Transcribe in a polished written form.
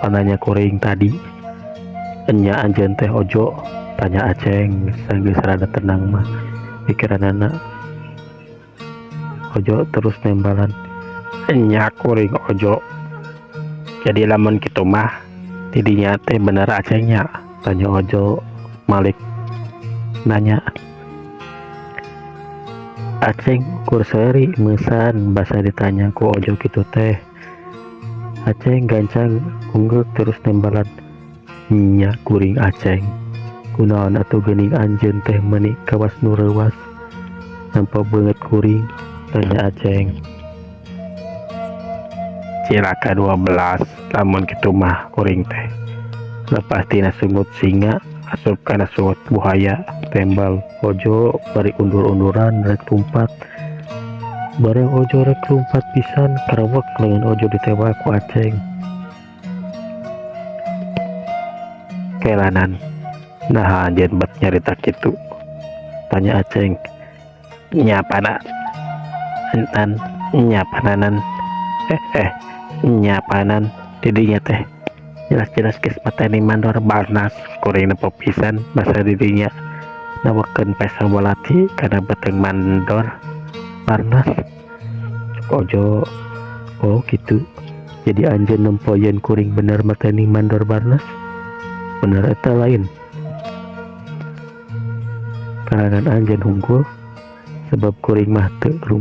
Pananya kuring tadi. Enya anjeun teh Ojo? Tanya Aceng sanggeus rada tenang mah pikiranana. Ojo terus nembalan. Enya kuring Ojo. Jadi lamun kitu mah tidinya teh bener Aceng nya? Tanya Ojo malik nanya. Aceng ukur seuri meusan basa ditanya ku Ojo kitu teh. Aceng gancang unggeuk terus nembalan. Nya kuring Aceng. Kunaon atuh geuning anjeun teh meuni kawas nu reuwas nempo beungeut kuring? Tanya Aceng. Cilaka 12 lamun kitu mah kuring teh. Lepas tina sungut singa asup kana sungut buhaya, tembal Ojo bari undur-unduran rek lumpat. Bareng Ojo rek lumpat pisan karewek leungeun Ojo ditewak ku Aceng. Kelanan, naha anjeun bet nyarita kitu? Tanya Aceng. Nya pana entan nya pananan nya panan didinya teh jelas-jelas geus mateni mandor Barnas kuring nempo pisan basa didinya nawekeun peso walati kana beuteung mandor Barnas. Cuk Ojo. Oh gitu, jadi anjeun nempo yen kuring bener mateni mandor Barnas? Bener eta lain karangan anjeun hungkul sebab kuring mah teu.